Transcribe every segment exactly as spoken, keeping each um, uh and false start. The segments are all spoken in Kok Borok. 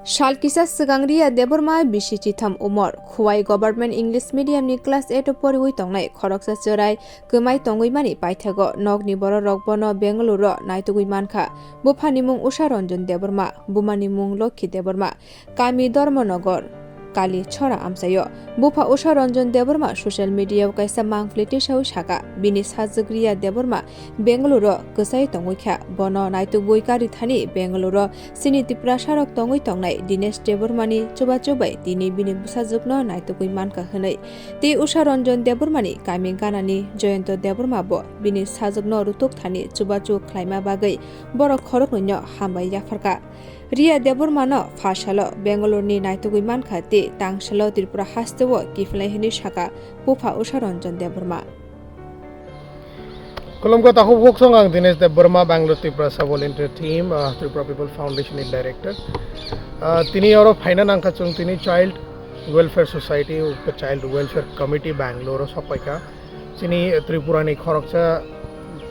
Sal kisa swkang Riya Debbarma bisi chitham umor, Khowai Government English Medium ni class eight o poriwi tongnai khoroksa chwrai kwmai tongwi mani paithago nokni bororok bono Bengaluru o naitugwi mankha. Buphani mung Usha Ranjan Debbarma, bumani mung Lokhi Debbarma, kami Dharmanagar, Kali Chhara amchaio. Bupha Usha Ranjan Debbarma social media o kaisa mangpili tisawi saka, bini sajwk Riya Debbarma Bengaluru o kwchai tongwi kha. Bono naitugwi kari thani Bengaluru o chini Tiprasarok tongwi tongnai Dinesh Debbarma ni chubachu bai tini bini bwsajwkno naitugwi mankha hwnwi. Tei Usha Ranjan Debbarma ni kami ganani Jayanta Debbarma bo bini sajwkno rutuk thani chubachu khlaima bagwi borok khoroknwino hambai yapharkha. Riya Debbarmano pha salo Bengaluru ni naitugwi mankha tei tang salo Tripura hasteo kiphilnai hwnwi sakha Bupha Usha Ranjan Debbarma. Khulumkha takhuk bukhuk song, ang Dinesh Debbarma, Bangalore Tiprasa Volunteer Team, uh, Tripura People Foundation ni Director. Uh, tini oro phaina nangkha chwng tini Child Welfare Society, Child Welfare Committee Bangalore o sokpaikha. Chini Tripura ni khoroksa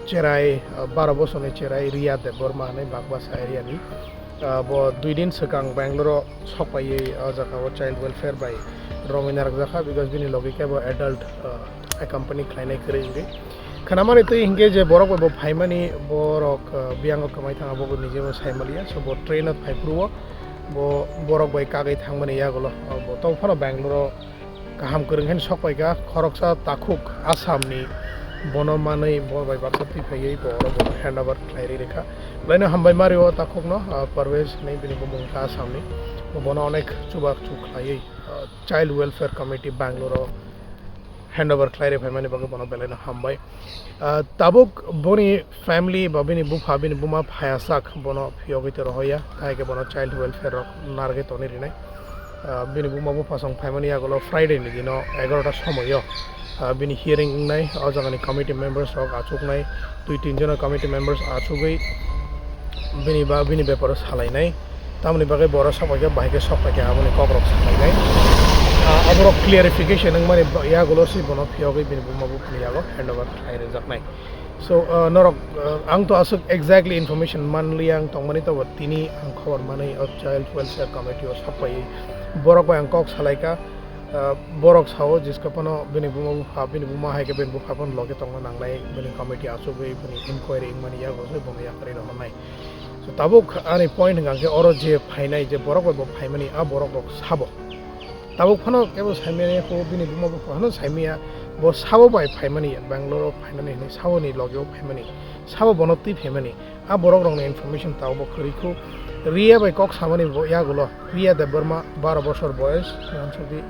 cherai, uh, baro bosorni cherai Riya Debbarma hinwi Bagbasa area ni. Uh, bo dui din swkang Bangalore o sokpaiwi o jaga o child welfare bai romwi narwkjakha, because bini logi khe bo adult, uh, accompany khlainai kwrwi wngwi. Khnamani twi hinkhe je borok bai bo phaimani, borok, uh, biyango kwmai thangma bo nijebo saimaliya, so bo train o phaiphuru o bo borok bai kagwi thangmani yagulo, uh, bo tong phano Bangalore o kaham kwrwng khe sokpaikha, khoroksa takhuk Assam ni bono manwi bo bai baksa twi phaiwi bo oro bono handover khlai ri rikha. Belai no hambai mari o takhuk no, ah, Parvez hinwi bini bumung kha Assam ni. Bo bono onek chubachu khlaiwi, ah, Child Welfare Committee Bangalore o handover khlai ri phaimani bagwi bono belai no hambai. Ah, tabuk boni family ba bini bupha, bini buma phaiya sak bono phiyogwi tei rohoya, hai khe bono child welfare rok narwgwi tonwi rinai. Ah, bini buma bupha song phaimani yagulo Friday ni dino egarota somoio, ah, bini hearing wngnai, o jagani committee members rok achuknai, dui tin jona committee members achugwi bini ba, bini beparo salainai. Tamoni bagwi bo oro sokpaikha, bahai khe sokpaikha, aboni kokrok salainai. Ah, aborok clarification wngmani ba-, yagulo se bono phiyogwi bini buma buphani yago handover khlai rwjaknai. So, ah, norok, ah, ang to aswk exactly information manliya, ang tongmani tobo tini ang khobor manwi o Child Welfare Committee o sokpaiwi borok bai ang kok salaikha. Ah, borok sao jiska phano bini buma bupha, bini buma hai khe bini bupha phano loge tongna nangnai, bini committee achugwi bini inquiry wngmani yago se bono yakarwi rohornai. So, tabuk ani point hwnkha khe oro je phainai, je borok bai bo phaimani, a borok rok sabo. Tabuk phano kebo saimani kho, bini buma bupha phano saimaya, bo sabo bai phaimani, Bangalore o phainani hinwi saboni loge o phaimani, sabo bono twi phaimani, a borok rokni information tabuk bo kwrwi kho. Riya bai kok samani bo yagulo, Riya Debbarma baro bosor boyes,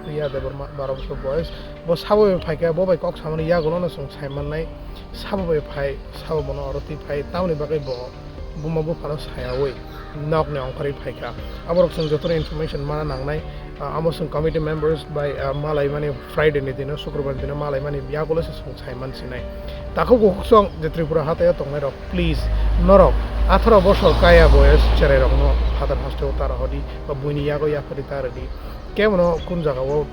Riya Debbarma baro bosor boyes, bo sabo bai phaikha, bo bai kok samani yagulo no chwng saimannai, sabo bai phai, sabo bono oro twi phai, tamoni bagwi bo buma buphano sayawi nokni ongkhorwi phaikha. Aborok chwng jotono information mana nangnai, ah, amo chwng committee members bai, ah, malaimani Friday ni dino, Sukrobar ni dino malaimani yagulo se chwng saiman sinai. Takhuk bukhuk song je Tripura hataio tongnairok, please, norok atharo bosor kaya boyes cherairokno phatar hasteo ta rohordi, ba buini yago yapharwi ta rwdi. Kebono kun jagao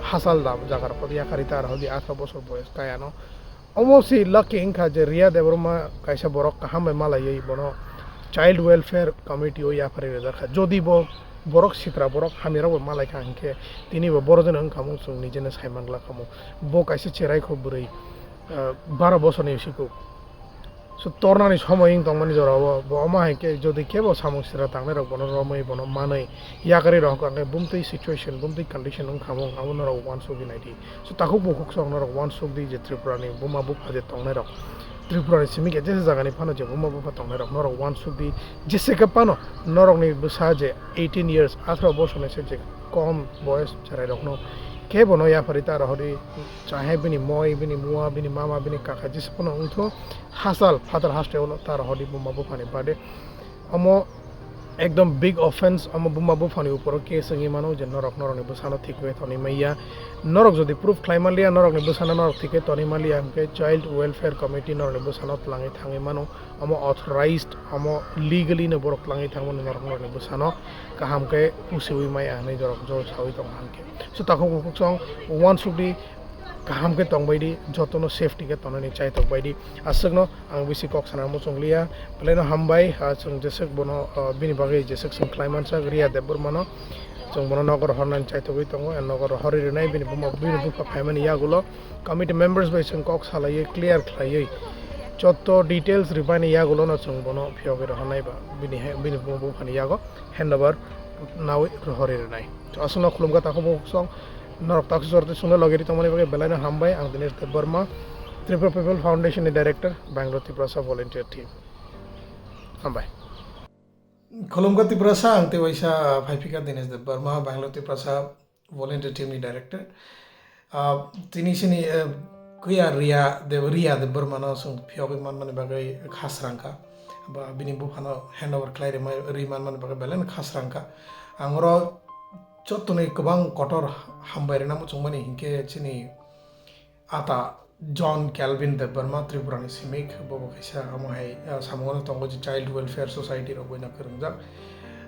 hachal da jagarok yakarwi ta rohordi, atharo bosor boyes kayano. Omo si lucky wngkha je Riya Debbarma kaisa borok kaham bai malaiwi bono Child Welfare Committee o yapharwi rwjakha. Jodi bo borok sitra, borok hamyarok bai malaikha hinkhe tini bo borok jeno wngkha mung, chwng nijeno saiman glak kha mung. Bo kaisa cherai kho bwrwi, ah, baro bosorni sikuk. So tornani somoi wng tongmani jorao bo omo hai khe jodi kebo samung sitra tangnairok bono romwi bono manwi yakarwi rohor kha, hwnkhe bumtwi situation, bumtwi condition wngkha mung, abo norok uansugwi naidi. So takhuk bukhuk song norok uansuk di je Tripura ni buma bupha je tongnai rok, Tripura ni simi khe jesa jaga ni phano je buma bupha tongnai rok norok uansuk di, jesa khe phano norok ni bwsa je eighteen years, atharo bosor ni se je kom boyes cherai rok no kebo no yapharwi ta rohor di, chahe bini moi, bini mua, bini mama, bini kaka jesa phano wngthu, hachal phatar hasteo no ta rohor di buma bupha ni baade. Omo ekdom big offense, omo buma buphani uporo case wngwi mano je norok norokni bwsano thikwi tonwi manya. Norok jodi proof khlai manliya, norokni bwsano norok thikwi tonwi manliya, hwnkhe Child Welfare Committee norokni bwsano twlangwi thangwi mano. Omo authorized, omo legally no borok twlangwi thangmano norok norokni bwsano kaham khe pusiwi maya hinwi norok jol sawi tongo hwnkhe. So takhuk bukhuk song uansukdi, kaham khe tongbai di, jotono safety khe tonani chaitok bai di. Aswkno ang bisi kok sana muchung liya, belaino hambai, ah, chwng jeswk bono, ah, bini bagwi jeswk chwng khlai mansak Riya Debbarmano, chwng bono nokor hornani chaitogwi tongo, and nokor horwi rwnai bini buma, bini bupha phaimani yagulo committee members bai chwng kok salaiwi clear khlaiwi joto details rwbaini yagulono chwng bono phiyogwi rohornai ba bini he-, bini buma buphani yago handover nawi rohorwi rwnai. Aswkno khulumkha takhuk bukhuk song, norok takhuk jorti songno logi ri tongmani bagwi belaino hambai. Ang Dinesh Debbarma, Tripura People Foundation ni Director, Bangalore Tiprasa Volunteer Team. Hambai. Khulumkha Tiprasa, ang tei waisa phaiphikha Dinesh Debbarma, Bangalore Tiprasa Volunteer Team ni Director. Ah, tini sini, eh, kuya Riya Deb-, Riya Debbarmano chwng phiyogwi manmani bagwi khasrangkha. Ba bini buphano handover khlai rima-, ri manmani bagwi belai no khasrangkha. Ang oro jotoni kwbang kotor hambai rwna muchungmani hinkhe chini ata John Calvin Debbarma, Tripura ni simik, bo bo kaisa amo hai, ah, samungo tongo je Child Welfare Society rok bai no kwrwngjak.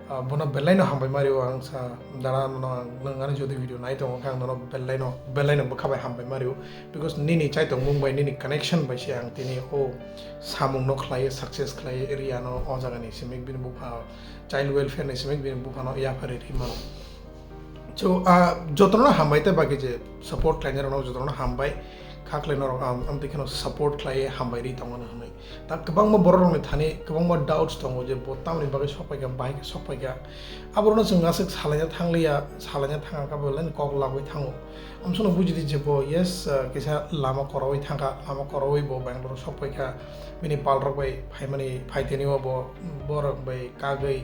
Ah, bono belai no hambai mario ang sa dara no ang nwng ani jodi video nai tongo khe ang nono belai no, belai no bwkha bai hambai mario, because nini chaitong mung bai nini connection bai se ang tini o samung no khlai success khlai area no o jaga ni simik bini bupha Child Welfare ni simik bini bupha no yaphari ri mano. So, ah, jotono hambai tei baki je support khlainai rokno jotono hambai, kha khlai norok am, amtwi kheno support khlai hambai ri tongo hwnwi. Ta kwbangma borok rokni thani kwbangma doubts tongo je bo tamni bagwi sok paikha, bahai khe sok paikha. Aborokno chwng aswk salaina thangliya, salaina thangkha bo belai kok lagwi thango. Amsukno bujidi je bo yes, ah, kisa lama korowi thangkha, lama korowi bo Bangalore sok paikha, bini pal rok bai phaimani phaiteni o bo borok bai kagwi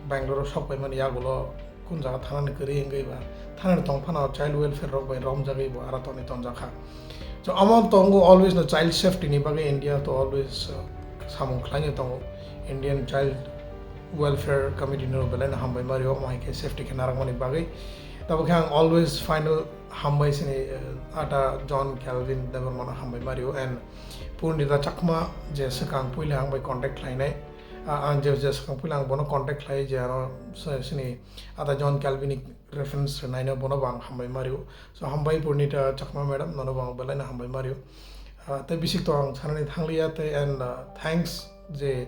Bangalore o sok paimani yagulo kun jaga thanani kwrwi wngwi ba thanani tong phano child welfare rok bai romjagwi bo aro tongwi tonjakha. So omo tongo always no child safety ni bagwi India to always, uh, samung khlaino tongo. Indian Child Welfare Committee no belai no hambai mario omo hai khe safety khe narwkmani bagwi. Tabuk khe ang always final hambai sini, uh, ata John Calvin Debbarma no hambai mario and Purnita Chakma je swkang puila ang bai contact khlainai. Ah, ang je, je swkang puila ang bono contact khlai je ano se-, sini ata John Calvin ni reference rwnaino bono bo ang hambai mario. So hambai Purnita Chakma madam, nono bo ang belai no hambai mario. Ah, tei bisik to ang sanani thangliya tei and, ah, thanks je,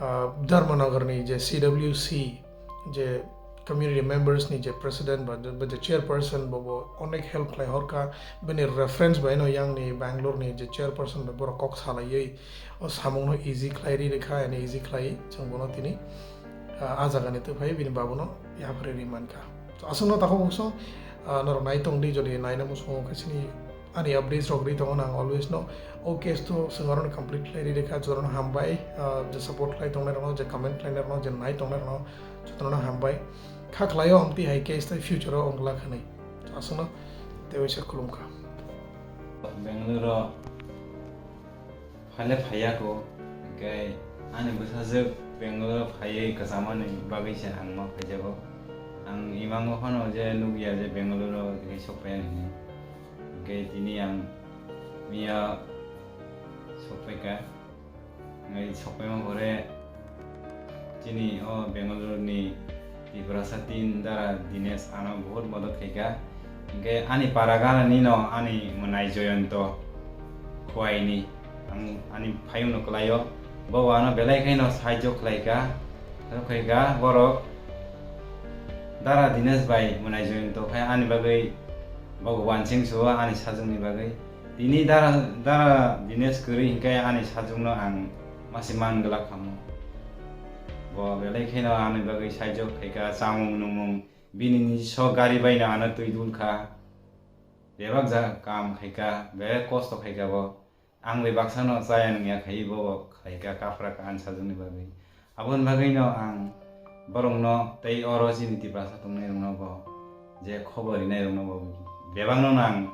ah, Dharmanagar ni je C W C je community members ni je president ba, ba je chairperson bo, bo onek help khlai horkha, bini reference bai no yang ni Bangalore ni je chairperson bai borok kok salaiwi o samung no easy khlai ri rikha and easy khlai chwng bono tini, ah, ah jaga ni twi phai bini babu no yaphre ri mankha. So aswk no takhuk bukso, ah, norok nai tong di jodi naina muchungo khe sini ani updates rok ri tongo nang always no. O case to swng aro complete khlai ri rikha, jotono hambai, ah, je support khlai tongnai rokno, je comment khlainai rokno, je nai tongnai rokno, jotono hambai. Kha khlaio amtwi hai case tei future o wng glak hwnwi. Aswkno tei waisa khulumkha. Bangalore o phale phaiya ko, hwnkhe ani bwsajwk Bangalore o phaiwi kwchamani bagwi se ang ma phaijago. Ang imango phano je nukya je Bangalore o tini sokpaiya hinwi. Hwnkhe tini ang miya sokpaikha. Hwnkhe sokpaima pore chini o Bangalore ni Tiprasa team dara Dinesh ano bahut modot khaikha. Hwnkhe ani para ganani no ani mwnai Joyonto Khowai ni ang ani phayung no kwlaio. Bo ano belai khaino sahajyo khlaikha. Khaikha borok dara Dinesh bai mwnai Joyonto khai ani bagwi bogo wansing suo ani sajwkni bagwi. Tini dara, dara Dinesh kwrwi hinkhe ani sajwkno ang masi man glak khamu. Bo belai kheno ani bagwi sahajyo khaikha, chamung nwngmung, bini niji sok gari baino ano twi dulkha. Bebak ja kam khaikha, bebak kosto khaikha bo. Ang bai baksano chaya nungya khai bo khlaikha, kaphra kha ani sajwkni bagwi. Aboni bagwino ang borokno tei oro chini Tiprasa tongnairokno bo je khobor rinairokno bo bebakno ang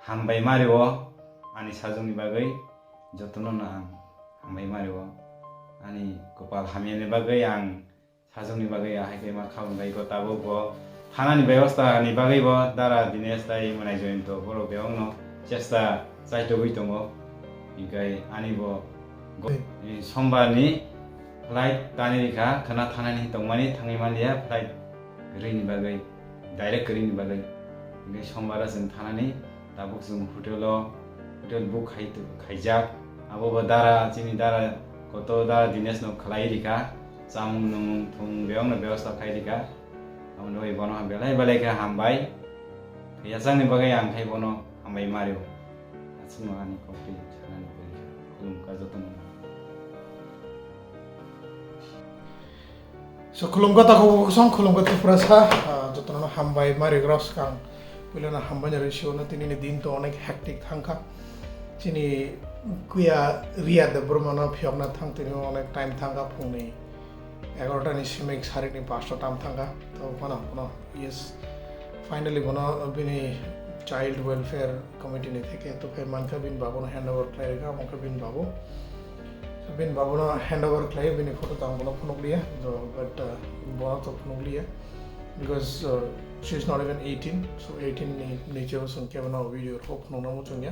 hambai mario ani sajwkni bagwi, jotono no ang hambai mario ani kopal hamyani bagwi ang sajwkni bagwi ahai khe ma kha hwnkhai khe tabuk bo thanani bebostha ni bagwi bo dara Dinesh tei mwnai Joyonto borok bebakno chesta chaitogwi tongo. Hinkhe ani bo go-, Tei. Sombar ni flight tani rikha khwna thanani tongmani thangwi manliya flight kwrwini bagwi, direct kwrwini bagwi. Hinkhe Sombar o chwng thanani Tabuk chwng hotel o, hotel book khai, khaijak. Abo bo dara, chini dara, koto dara Dinesh no khlai rikha. Chamung nwngmung thung bebak no bebosta khai rikha. Aboni bagwi bono belai belai khe hambai. Yachakni bagwi ang khai bono hambai ma rio. Aswkno ani kok twi sanani kwrwi kha. Khulumkha jotono. So, khulumkha takhuk song, khulumkha Tiprasa, ah, jotono hambai ma rio swkang. Puilano hambai no rw sio no, tini ni din to onek hectic thangkha. Chini kuya Riya Debbarma no phiyokna thang tini onek time thangkha phungni egarota ni simi sarikni pasta tam thangkha. To phano, phano, yes, finally bono bini child welfare committee ni theke to phai mankha, bini babu no hand over khlai rikha, mankha bini babu. So, bini babu no hand over khlai, bini photo tang bono phunuk liya, to, but, uh, bono to phunuk liya, because, uh, she is not even eighteen, so eighteen ni niche bo song kebo no video rok phunukna muchungya.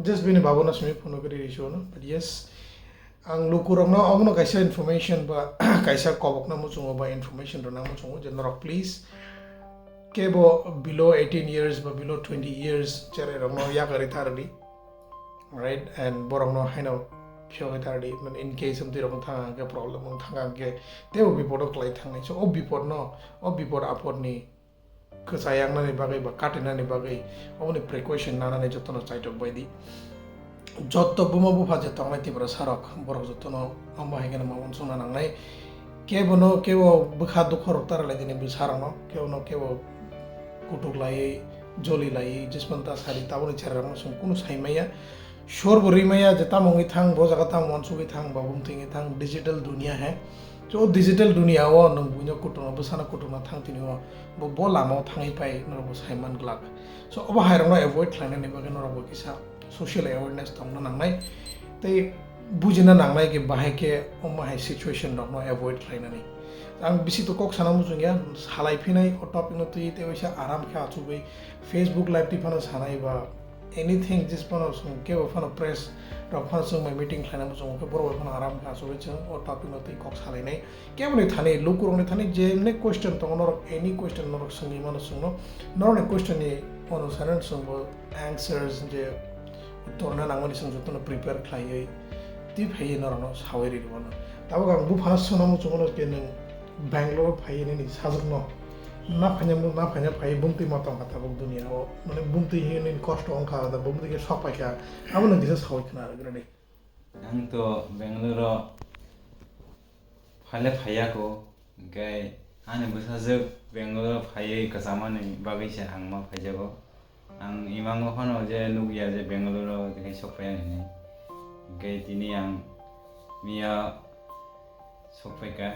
Just bini babu no simi phunuk ri ri sio no, but yes, ang lukurokno omono kaisa information ba kaisa kobokna muchungo ba information rwna muchungo je norok please kebo below eighteen years ba below twenty years cherai rokno yakarwi tardi, right? And borokno haino phiyogwi tardi, mane in case amtwi rokno thang hwnkhe problem wng thang hwnkhe teibo bipodo kwlai thangnai. So o bipodno, o bipod apodni kwchayaknani bagwi ba katinani bagwi oboni precaution nanani jotono chaitok bai di. Jotto buma bupha je tongnai Tiprasa rok, borok jotono omo hai kheno ma uansukna nangnai. Kebono kebo bwkha dukho rok ta rwlai dini bwsa rokno, kebono kebo kutuk laiwi, joli laiwi, jismanta sari taboni cherai rokno chwng kunu sai maya. Sor bo ri maya je tamo wngwi thang, bo jaga tamo uansugwi thang, ba bumtwi wngwi thang, digital dunia hai. So, o digital dunia o nwng buino kutukna, bwsano kutukna thang tini o, bo, bo lama o thangwi pai norok bo sai man glak. So, obo hai rokno avoid khlainani bagwi norok bo kisa social awareness tongna nangnai. Tei bujina nangnai khe bahai khe omo hai situation rokno avoid khlainani. Ang bisi to kok sana muchung ya, salai phinai o topic no twi tei waisa aram khe achugwi Facebook live twi phano sanai ba anything, jis phano chwng kebo phano press rok phano chwng bai meeting khlaina muchungo khe borok bai phano aram khe achugwi chwng o topic no twi kok salainai. Keboni thani, lukurokni thani jemni question tongo, norok any question norok swngwi mano chwngno, norokni question ni onusare chwng bo answers je uttor na nangmani chwng jotono prepare khlaiwi twi phaiwi norokno sawi rwmano. Tabuk ang buphano swngna muchungo je nwng Bangalore phaiwi nini sajwkno na phaina, na phaina phaiwi bumtwi ma tongkha tabuk dunia o, mane bumtwi hinwi nini kosto wngkha, da bumtwi khe sok paikha, abo nwng kisa sawi khna rwgwrani. Ang to Bangalore o phaile phaiya ko, hwnkhe ani bwsajwk Bangalore o phaiwi kwchamani bagwi se ang ma phaijago. Ang imango phano je nukya je Bangalore o tei sok phaiya hinwi. Hwnkhe tini ang miya sok phaikha.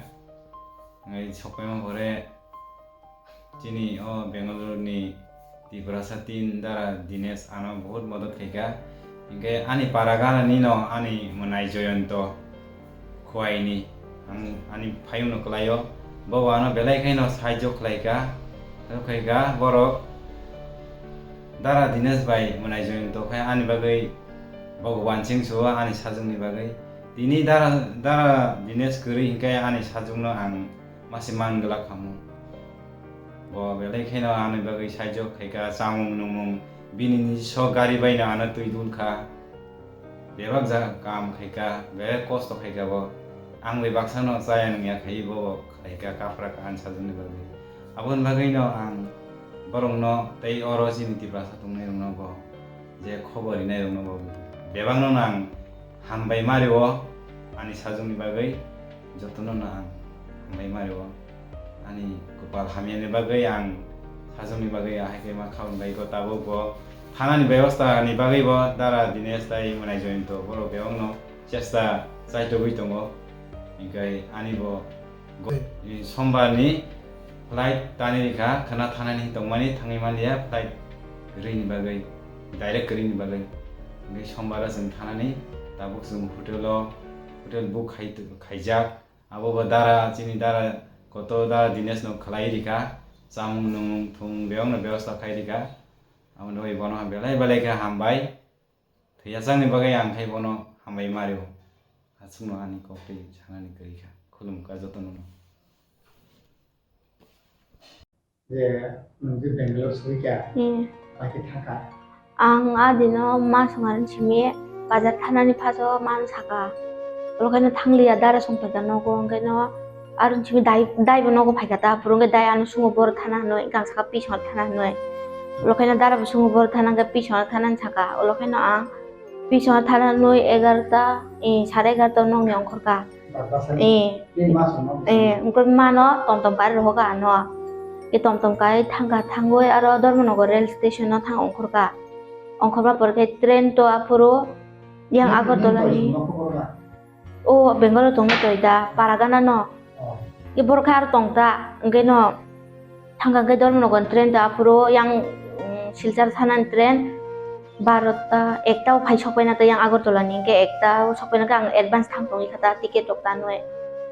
Hwnkhe sok phaima pore chini o Bangalore ni Tiprasa tin dara Dinesh ano bahut modot khaikha. Hwnkhe ani para ganani no ani mwnai Joyonto Khowai ni, ang ani phayung no kwlaio, bo ano belai khaino sahajyo khlaikha, khaikha borok dara Dinesh bai mwnai Joyonto khai ani bagwi Bhagwan sing suo ani sajwkni bagwi. Tini dara, dara Dinesh kwrwi hinkhe ani sajwkno ang mase man glak khamu. Bo belai kheno ani bagwi sahajyo khaikha, chamung nungmung, bini niji sok gari baino ano twi dulkha. Bebak ja kam khaikha, bebak kosto khaikha bo. Ang bai baksano chaya nungya khai bo khlaikha, kaphra kha ani sajwkni bagwi. Aboni bagwino ang borokno tei oro chini Tiprasa tongnairokno bo je khobor rinairokno bo bebakno ang hambai mario ani sajwkni bagwi, jotono no ang hambai mario. Ani kopal hamyani bagwi ang sajwkni bagwi ahai khe ma khabang bai kho, tabuk bo thanani bebosta ni bagwi bo dara Dinesh tai mwnai Joyonto borok bebakno chesta chaitogwi tongo. Hinkhe ani bo go-, sombar ni flight tani rikha, khwna thanani tongmani thangwi manliya flight rini bagwi, direct rini bagwi. Hinkhe sombar o chwng thanani tabuk chwng hotel o, hotel book khai, khaijak. Abo bo dara, chini dara, koto dara Dinesh no khlai rikha, chamung nungmung thung bebak no bebosta khai rikha. Aboni bagwi bono belai belai khe hambai. Thwiyachakni bagwi ang khai bono hambai mario. Aswkno ani kok twi sanani kwrwi kha. Khulumkha jotono no. Je nwng je Bangalore soi kha, hmm, pai khe thaka? Ang a dino ma songani simi bazar thanani phaso ma saka. Olo khaino thangliya dara songphaikha nogo, hwnkhe no aro simi dai, daibo nogo phaikha ta, aphuru hwnkhe dai ano sungo boro thana hinwi, hwnkhe ang saka pisongo thana hinwi. Olo khaino dara bo sungo boro thana hwnkhe pisongo thana hinwi saka. Olo khaino ang pisongo thana hinwi egarota, eh, sare egarota nokni ongkhorkha. Eh, eh, wngkha mano tom tom kari rohoka ano. Ke tom tom kai thangkha, thangwi aro Dharmanagar rail station no thang ongkhorka. Ongkhorma pore khe train to aphuru yang Agartala ni. O Bangalore tongma toi da, Paragana no. Ke borok khe aro tong ta, hwnkhe no. Thangkha hwnkhe Dharmanagar train ta aphuru yang, mm, Silchar thanani train barota ekta o phai sokpaina ta yang Agartala ni hwnkhe ekta o sokpaina khe ang advance thang tongwi kha ta ticket rok tanwi.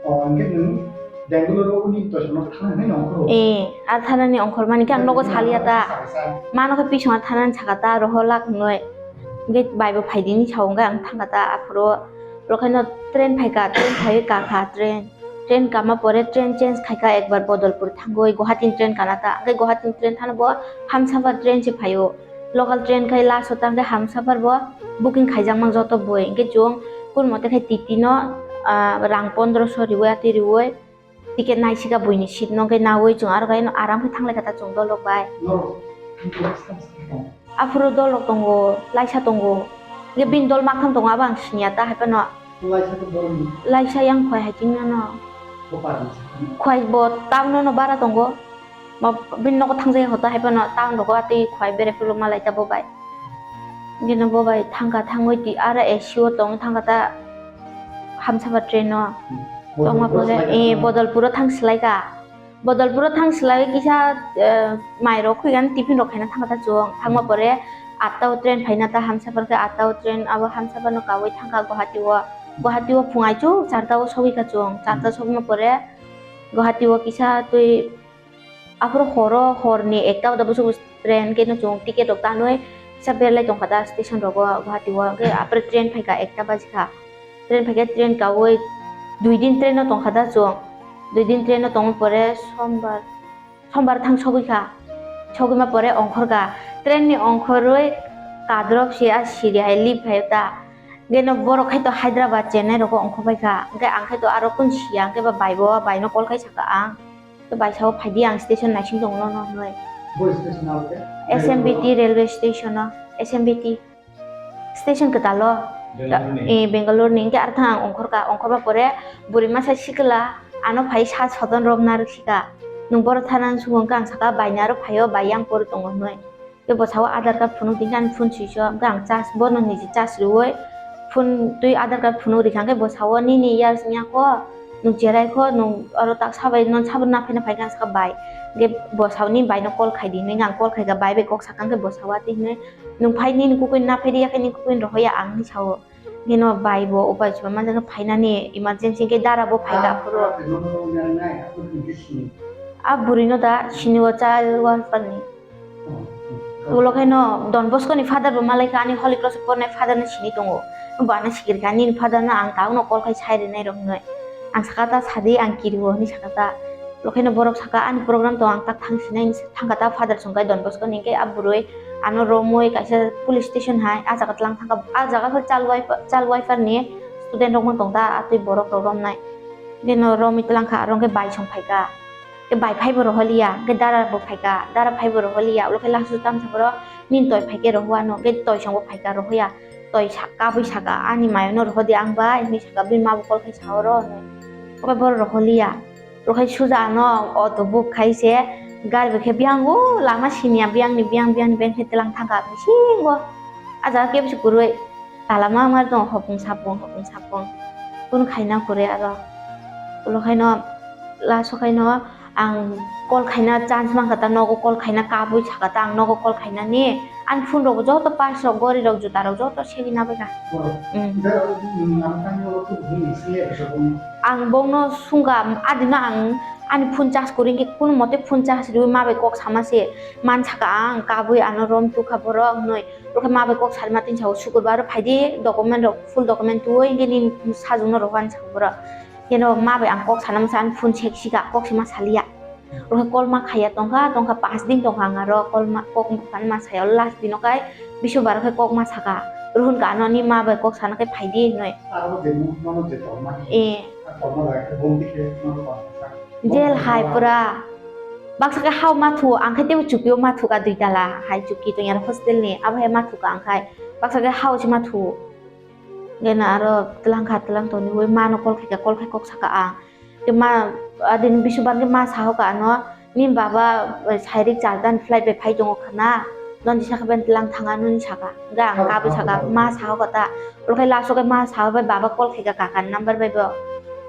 O, hwnkhe nwng Bangalore o uni toisongno thang hinwi nongkhoro? Eh, a thanani ongkhormani khe ang nogo saliya ta. Mano khe pisongo thanani saka ta roho lak wngnoi. Hwnkhe bai bo phaidi hinwi sao hwnkhe ang thangkha ta aphuru. Rokhaino train phaikha, train phaiwi kakha train. Train kama pore train change khaikha ekbar Bodolpur thangwi Guwahati ni train kana ta. Hwnkhe Guwahati ni train thana bo Hamsapar train se phaio. Local train khai last o ta hwnkhe Hamsapar bo booking khaijakmang joto boi. Hwnkhe chwng kun mote khai T T no, ah, rang pondro so riwi atwi riwi ticket naisika buini seat no hwnkhe nawi chwng aro khai aram khe thanglaikha ta chwng dolok bai. Aphuru dolok tongo, laisa tongo. Hwnkhe bini dol maktham tongo, abo ang siniya ta, haiphano. Laisa to borokni. Laisa yang khwai hai chingno no. Bo parni sakni. Khwai bo town no bara tongo. Bo bini nogo thangjak ya kho ta, haiphano town rogo atwi khwai bere phuru malai ta bo bai. Bini bo bai thangkha, thangwi twi aro A C o tong thangkha ta Hamsapar train no. Hmm. Tongma Bodolpur pore, slai eh, ka. Bodolpuro thang silaika. Bodolpuro thang silai kisa, eh, mai rok khwi ani tiffin rok khaina thangkha ta chwng. Thangma pore atta o train phaina ta Hamsapar khe atta o train abo Hamsapar no kawi thangkha Guwahati o. Guwahati o phung aichu charta o sogwi kha chwng. Charta sogma pore Guwahati o kisa twi aphuru horo horni ekta o da busuku train khe no chwng ticket rok tanwi kisa berlai tongkha ta station rogo Guwahati o. Hwnkhe aphuru train phaikha ekta bajikha. Train phaikhe train kawi dui din train no tongkha da chwng. Dui din train no tongma pore sombar, sombar thang sogwi kha. Sogwima pore ongkhor kha. Train ni ongkhorwi kadrop se a siri hai lip hai ta. Hwnkhe no borok khai to Hyderabad, Chennai rogo ongkhor pai kha. Hwnkhe ang khai to aro kun siya, hwnkhe ba bai bo, bai no call khai saka ang. To bai sao phaidi ang station naising tongo no, no, hinwi. Bo station abo khe? S M B T railway station o, S M B T. Station kwtal o. Bangalore ni? Eh, Bangalore ni. Hwnkhe arthang ang ongkhor kha, ongkhorma pore bwrwi masa sikla ano phai sa soton rok narwk sika. Nwng boro thana swngwng kha, ang saka bai ni aro phaio, bai yang pori tongo hinwi. Tei bo sao Aadhaar card phunuk di khe ani phone switch off, hwnkhe ang charge, bono niji charge riwi phone twi Aadhaar card phunuk rikha, hwnkhe bo sao nini years wngya kho, nwng cherai kho, nwng oro tak sabai, nwng sabo naphai naphai khe ang saka bai. Hwnkhe bo sao ni bai no call khai di hinwi, hwnkhe ang call khai kha, bai bai kok sakha, hwnkhe bo sao atwi hinwi, nwng phai nini kukuin naphai riya khe nini kukuin rohoya ang hinwi sao. Hwnkhe no bai bo upai chuba manjak khe phainani emergency hwnkhe dara bo phai kha aphuru. A bwrwi no da sini o child welfare ni. Ulo khe no Don Bosco ni father bo malai kha, ani Holy Cross o pornai father no sini tongo. Bo ano sikir kha, nini father no ang ta uno call khai sai rinai rok hinwi. Ang saka ta sadi, ang kiri o hinwi saka ta. Ulo khe no borok saka ani program tong, ang tak thang sinai hinwi thangkha ta father songkha Don Bosco ni, hwnkhe a bwrwi ano romwi kaisa police station hai, a jaga tlang thangkha, a jaga khe child welfare, child welfare ni student rok mang tong ta, a twi borok rok romnai. Bini romwi tlang kha, aro hwnkhe bai song phai kha, khe bai phai bo roholiya, hwnkhe dara bo phai kha, dara phai bo roholiya, ulo khe last o tamsa borok nini toi phai khe rohwano, hwnkhe toi song bo phai kha rohya, toi sa-, kabui saka, ani mayo no rohodi ang bai, hinwi saka, bini ma bo call khai sa oro hinwi, obo borok roholiya. Rohai suja ano auto book khai se gari bai khe biyang o lama siniya biyang ni biyang biyang ni biyang khe tlang thangkha bisingo. A jaga kebo se kwrwi tala ma ma tong hopung sapung hopung sapung kunu khaina kwrwi aro. Ulo khaino last o khaino ang call khaina chance mankha ta nogo call khaina kabui sakha ta ang nogo call khainani. Ani phone rok joto purse rok gori rok juta rok joto segwi nabaikha. Borok. Mm. Ida, mm, ang tangwi oro khe buini sle bwswk wngwi. Ang bongno sungkha, adino ang ani phone charge kwrwi hwnkhe kunumote phone charge rwwi ma bai kok sama se mansakha ang, kabui ano rom tukha borok hinwi. Borok khe ma bai kok salima tini sao sukurbar phaidi document rok full document twiwi hwnkhe nini sajwkno rohor hinwi sakha borok. Heno ma bai ang kok sana masa ani phone sek sika, kok se ma saliya. Rokhe call ma khaiya tongkha, tongkha paanch din tongkha ang aro call ma, kok ma, ma saya last dino kai bisu bar khe kok ma saka. Rohon ka ano ni ma bai kok sana khe phaidi hinoi. Aro je mo, mo je tongma. Eh. Tongma bai khe bom dikhe no tongkha. Jail hai pura. Baksa khe hao ma thu, ang khe tebo chukio ma thu ka dui tala hai chuki tong yar hostel ni, abo hai ma thu ka ang khai. Baksa khe hao se ma thu. Gena aro tlang kha, tlang toni ui ma no call khaika, call khai kok saka ang. Ke ma, adin bisu bar ke ma saho ka ano, ni baba, eh, sairik chardan flight bai phai tongo khana. Non disa khe ben tlang thanga nuni saka. Ga ang kabui saka, ma saho ka ta. Olo khai last o ke ma saho bai baba call khaika kaka number bai bo.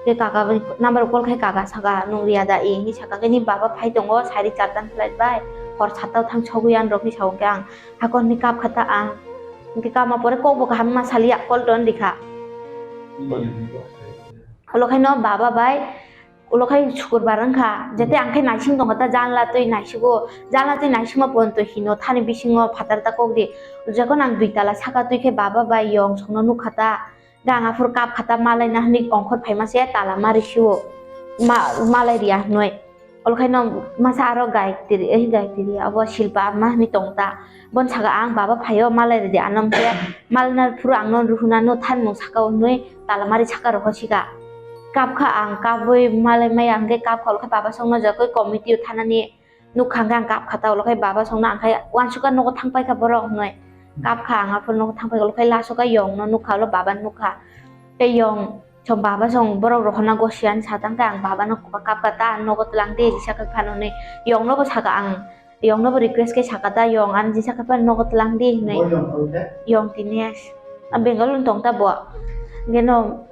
Ke kaka bai number call khai kaka saka nung riya da i ni saka ke ni baba phai tongo sairik chardan flight bai. Hor satta o thang sogwi an rok ni sao ke ang. Hakon ni kap kha ta ang. Ke kama pore kok bo kaham ma sali ya call ton dikha. Olo khai no baba bai, olo khai sukurbar wngkha, jete ang khe naising tongkha ta, janla twi naisigo, janla twi naisingma ponto hino thani bisingo phatar ta kok di. Jekon ang dui tala saka twi khe baba bai yong songno nukha ta, da ang aphuru kap kha ta, malai na hwnwi ongkhor phaima se tala ma risiwo, ma-, malai riya hwnwi. Olo khai no masa aro Gayatri, eh, Gayatri, abo Silpa ma hwnwi tong ta. Bon saka ang baba phaio malai ridi ano hwnkhe malna phuru ang no ruhuna no than mung saka o hwnwi talamari saka rokho sika. Kap kha ang, kabui malai maya hwnkhe kap kha, olo khe baba song no jakoi committee o thanani nukha hwnkhe ang kap kha ta, olo khai baba song no ang khai uansukha nogo thang pai kha borok hwnwi. Kap kha ang aphuru nogo thang pai kha, olo khai last o kha yong no nukha, olo baba nukha. Tei yong Chwng baba chwng borok rok hwnna gosiya sa tang khe ang baba no kap kha ta, nogo tlang di risa khe phano hwnwi yong no bo saka ang, yong no bo request khe saka ta, yong ani risa khe phano nogo tlang di hwnwi. Bo yong tong khe? Yong tini a Bengal ni tong ta bo. Geno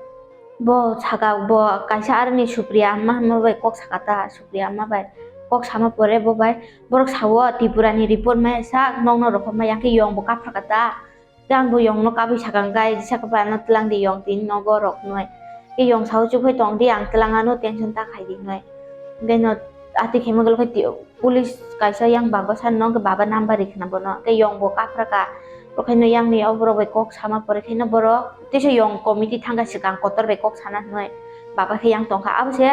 bo saka bo kaisa aroni Supriya amma hwnma bai kok saka ta, Supriya amma bai kok sama pore bo bai borok sao Tripura ni report maya sa nokno rok maya khe yong bo kap kha ta. Tei ang bo yong no kabui sakang kai, saka pa no tlang di yong tini nogo rok noi. Ke yong sao chuphai tong di ang tlang ano tension ta khai di noi. Beno ati khemo gelo khai ti-, police kaisa yang bago san no ke baba number ri khna bono. Ke yong bo kapra ka. Bo khai no yang ni oborok bai kok sama pore khai no borok. Tei se yong committee thang ka swkang kotor bai kok sana noi. Baba khe yang tong kha. Abo se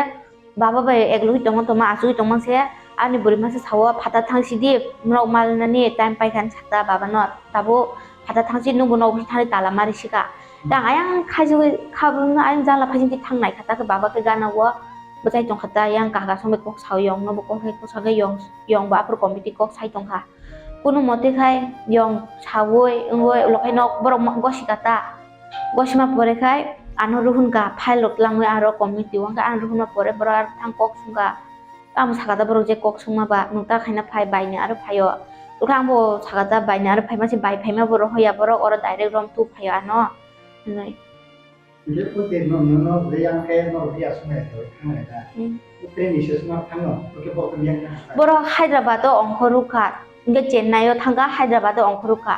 Baba bai eklogwi tongma tongma achugwi tongma se ani bwrwi masa sao, "Phatha thang sidi, norok malnani time paikha," sakta baba no. Tabuk phatha thang si, nungbo nok bising thangwi tala mari sika. Tang ayang khaijagwi khabangno ayang jala phaising thang naikha, ta khe baba khe gana o bwchai tongkha, ta yang kaka songwi kok sao, yong no bo kok hai kok sakhe yong, yong bo aphuru committee kok sai tongkha. Kunu mote khai yong saui wngwi ulo khai nok borok ma-, gosika ta. Gosima pore khai ano ruhun ka file rok twlangwi aro committee o hwnkhe ano ruhunma pore borok aro thang kok sung kha. Tamo saka ta borok je kok sungma ba nwng ta khaina phai bai ni aro phaio. Ulo khe ang bo saka ta bai ni aro phaima se bai phaima bo rohoya borok oro direct rom tu phaio ano hinwi. Hingke pute no, no, no, le yang khe no, le asung ya, no, thang ya, na. Hmm. Pute ni se suma thang no, pute bo khe yang na. Borok Hyderabad o ongkhoruk kha, hingke Chennai o thang kha, Hyderabad o ongkhoruk kha.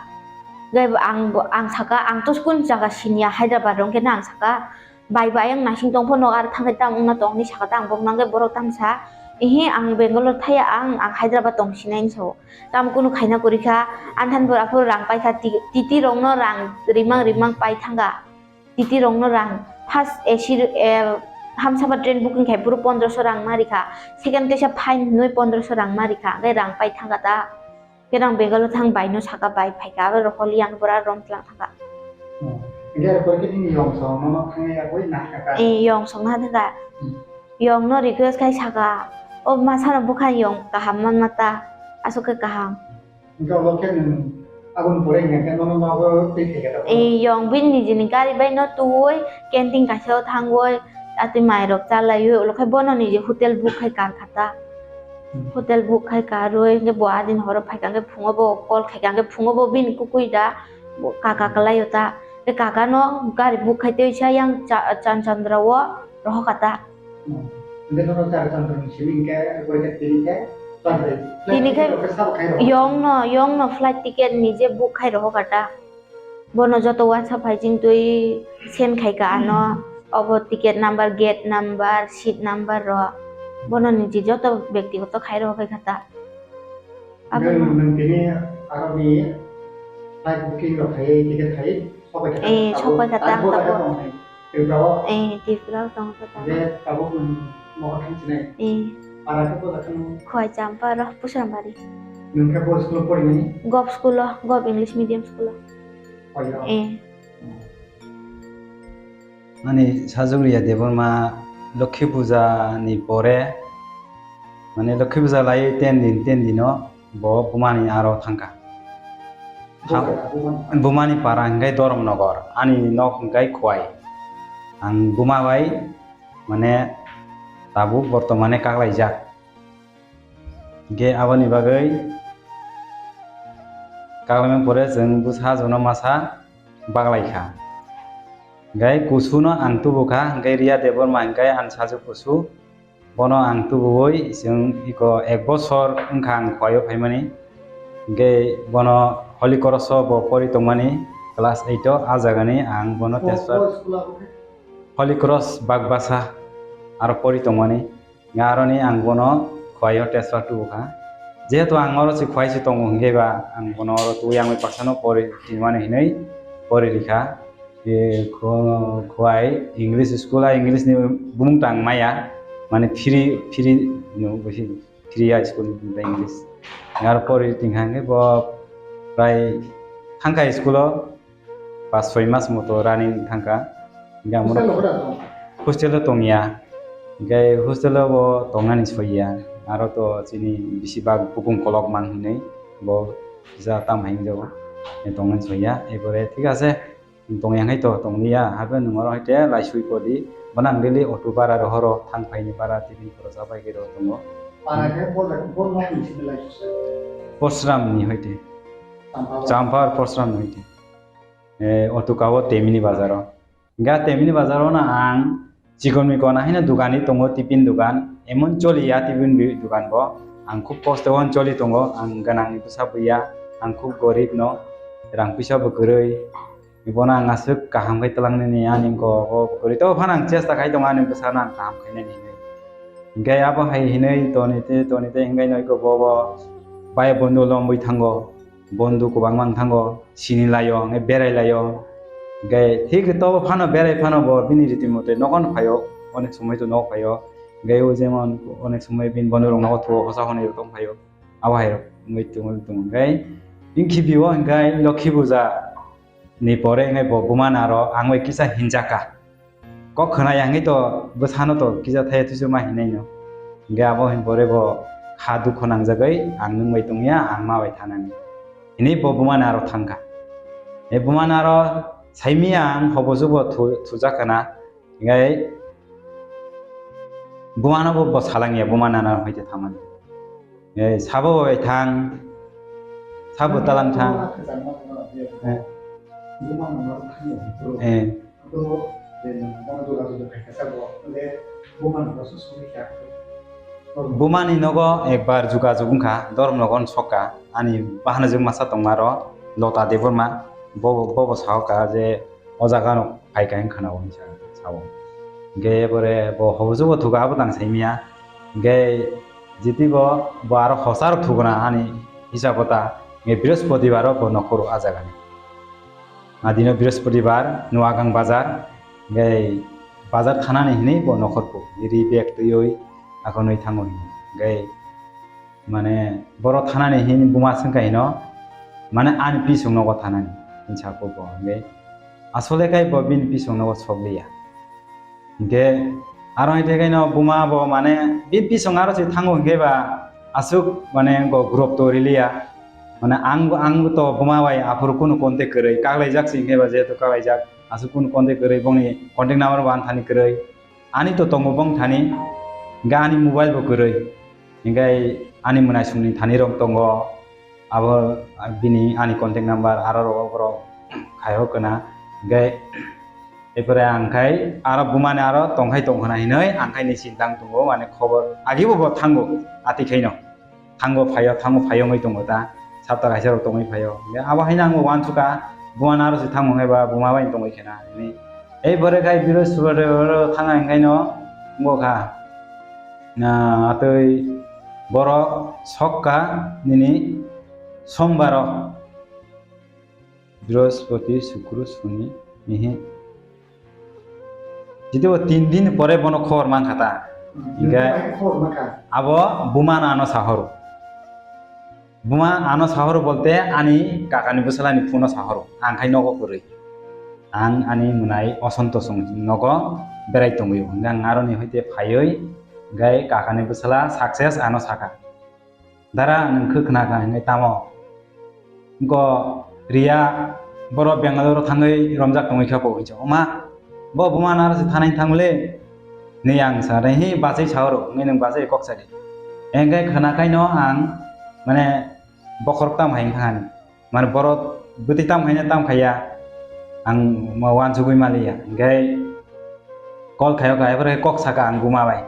Hingke ang bo, ang saka, ang to school jaga siniya Hyderabad o, hingke na ang saka, bai bai ang naising tong pho no, ar thang khe tam wngna tong ni saka ta, ang bo nang khe borok tam sa, ihi ang Bangalore thaya, ang, ang Hyderabad tong sinai ni sao. Tam kunu khaina kwrwi kha, anthan bo aphuru rang pai kha, ti-, titi rok no rang rimang rimang pai thang kha. Titi rok no rang first A C, eh, Hamsaba train booking khai phuru pondroso rang ma rikha, second teisa fine hinwi pondroso rang ma rikha, hwnkhe rang pai thangkha ta. Hwnkhe rang Bangalore thang bai no saka bai phaikha, abo rok holi yang pura rom tlang thangkha. Hmm. Hwnkhe aro pore khe nini yong song no thangya bai nahkha ta? Eh, yong song ha thangkha. Hmm. Yong no request khai saka, "O masa no bwkha yong kaham man ma ta, aswk khe kaham." Hingke ulo khe nwng aboni pore hingka khe nono nogo twi khaikha tabuk? Ee, yong bini nijini gari bai no twiwi canteen kaisa o thangwi atwi mai rok cha laiwi ulo khe bono niji hotel book khai kar kha ta. Hmm. Hotel book khai karwi hingke bo adin horo phaikha hingke phungo bo call khaikha hingke phungo bo bini kukui da bo kaka kwlaio ta. Hingke kaka no gari book khai tei sa yang cha-, Chanchandra o rohor kha ta. Hmm. Hingke nono char chondro ni simi hingke koi khe tini khe chondro. Tini khe flight ticket rok khe sabo khai rw. Yong no, yong no flight ticket nije book khai rw kha ta. Bono joto WhatsApp hai ching twi send khai ka ano. Obo ticket number, gate number, seat number rok. Bono nije joto bektigoto khai rw khai kha ta. Abo hingke no. Nwng tini aroni flight booking rok khai, ticket khai, sok pai kha ta. Eh, sok pai kha ta, abo tabuk. Tripura o? Eh, Tripura o tongo ta. Je tabuk nwng nogo thang sinai? Eh. Para khe poda kheno? Khwai Champaro, Pusrambari. Nwng khe bo school-o porinani? Gov school-o, Gov English medium school-o. Khwai-o? Eh. Ani Sajukriya Debbarma Lokhi Puja ni pore, mane Lokhi Puja lai ten din, ten dino bo bumani aro thangkha. Bumani para hingkai Doromnogor, ani nok hingkai Khwai. Ang buma bai mane tabuk bortomane kaklaijak. Hingke aboni bagwi kaklaimani pore chwng bwsa jono masa baklaikha. Hingke kusuno ang tubukha, hingke Riya Debbarma hingke ani sajwk kusu, bono ang tubuwi chwng iko ek bosor wngkha ang Khwaio phaimani. Hingke bono Holy Cross o bo pori tongmani class eight o, a jagani ang bono transfer. Holy Cross Bagbasa aro pori tongmani. Nga aroni ang bono Khwaio transfer tubukha. Jehetu ang oro se Khwai se tongo hingke ba ang bono oro tubui ang bai paksano pori rinmani hinui pori rikha. E, Kho-, Khwai English school a English ni bumung tang maya, mane free, free no bisi free a school ni bumung English. Nga aro pori tingkha hingke bo prai thangkha school o. Pas soi mas moto running thangkha. Hingke amo hostel o tongya. Hostel o tongya. Hingke hostel o bo tongnani soiya. Aro to chini bisi bak bukung kolok mang hinui bo kisa tam hai wngjago. Tongnani soiya. Epore thik ase. Tongya hai to tongliya. Habe nwng oro hai te laisui podi. Bono ang daily auto bara rohoro thang phaini bara tibin khorosa bai khe ro tongo. Para khe bo, bo nok ni sini laisui. Posram ni hai te. Champar. Champar Posram ni hai te. Eh, o toka o Temini bazar o. Hingke Temini bazar o no ang chikon mikon haino dogan ni tongo, tiffin dogan. Emon choli ya tiffin bi-, dogan bo. Ang khub kosto o choli tongo. Ang gwnang ni bwsa buya. Ang khub gorib no. Rang puisa bo kwrwi. Bono ang aswk kaham khe twlang nini ani wngkha o bo kwrwi. To phano ang chesta khai tongo ani bwsano ang kaham khainani hinwi. Hingke abo hai hinwi toni te, toni te hingke no iko bo, bo bai bondo lomwi thango. Bondhu kwbangma wng thango, sini laio, hwnkhai berai laio. Hwnkhe thik tobo phano berai phano bo bini riti mote nogo phaio, onek somoi to nogo phaio. Hwnkhe o jemon onek somoi bini bondhu rok nogo thuo, hosa honai rok tong phaio. Abo hai rok wngwi tongwi tongo. Hwnkhe bini khibi o hwnkhe Lokhi Puja ni pore hwnkhe bo buma naro ang bai kisa hinjaka. Kok khna ya hwnwi to bwsano to kisa thaya thusu ma hinwi no. Hwnkhe abo hin pore bo kha dukho nangjagwi ang nwng bai tongya, ang ma bai thanani. Hinwi bo bumani aro thangkha. E bumani aro saimia ang hobo jubo thu-, thujak khna. Hwnkhe bumano bo, bo salangya bumani nana hoite thamani. E sabo bai thang, sabo talang thang. Eh. Eh. Bumani nogo ekbar jugajug wngkha, Doromnogon sokha, ani bahanajwk masa tongmaro, Lota Debbarma, bobo, bobo sahoka je o jaga no phaikha wngkha na, o hinsa sao. Hwnkhe pore bo hobujubo thuka abo tang saimia, hwnkhe jiti bo, bo aro hosa rok thukna ani hisabo ta, hwnkhe Brihospotibaro bo nokhoro a jagani. Adino Brihospatibar, Noagang bazar, hwnkhe bazar thanani hinwi bo nokhor phu, ri bag twiwi akhonwi thango hinwi. Hwnkhe mane boro thanani hinwi buma swngkha hino, mane ani pisong nogo thanani hinwi sa phu bo hwnkhe asole khai bo bini pisong nogo sokliya. Hingke aro hai tekai no buma bo mane bini pisong aro se thango hingke ba aswk mane go group to riliya. Mane ang, ang to buma bai aphuru kunu contact kwrwi, kaklaijak se hingke ba jehetu kaklaijak aswk kunu contact kwrwi bongni contact number bo ani thani kwrwi. Ani to tongo bong thani, hingke ani mobile bo kwrwi. Hingke ani mwnaisongni thani rok tongo, abo bini ani contact number aro rogo borok khai o kwna. Hingke Epore ang khai aro bumani aro tongkhai tongkhana hinoi ang khai ni sintang tongo, mane khobor agi bo bo thango, ati khaino thango phaio, thango phaio wngwi tongo ta, sapta kaisa rok tongwi phaio. Hingke abo haino ang bo uansukha, bumano aro se thango hwnkhai ba buma bai tongwi khena hinwi. Epore khai Brihospotibaro thangna hingkhaino wngkha, na, atwi borok sokka nini sombaro. Brihospoti, Sukru, Soni, mihi. Jiti bo tin din pore bono khobor mankha ta. Hinkhe abo buma no ano sahoro. Buma ano sahoro bolte ani kakani bwsalani phone no sahoro. Ang khai nogo kwrwi. Ang ani mwnai Osonto chwng nogo berai tongwi. Hinkhe ang aroni hoite phaiwi hinkhe kakani bwsala success ano saka. Dara nwng khe khna kha hinwi tamo? Wngkha Riya borok Bangalore o thangwi romjak tongwi kha bo hinwi sa, "Oma, bo buma naro se thanai thangmale?" Hinwi ang sa, "Hi bachai sa oro, wngwi nwng bachai kok sa di." Engkhe khna khaino ang mane bokhorok tam hai wngkha ani. Mane borok bwtwi tam khaina tam khaiya. Ang ma wansugwi maliya. Hinkhe call khayo kha, ephore kok saka ang buma bai.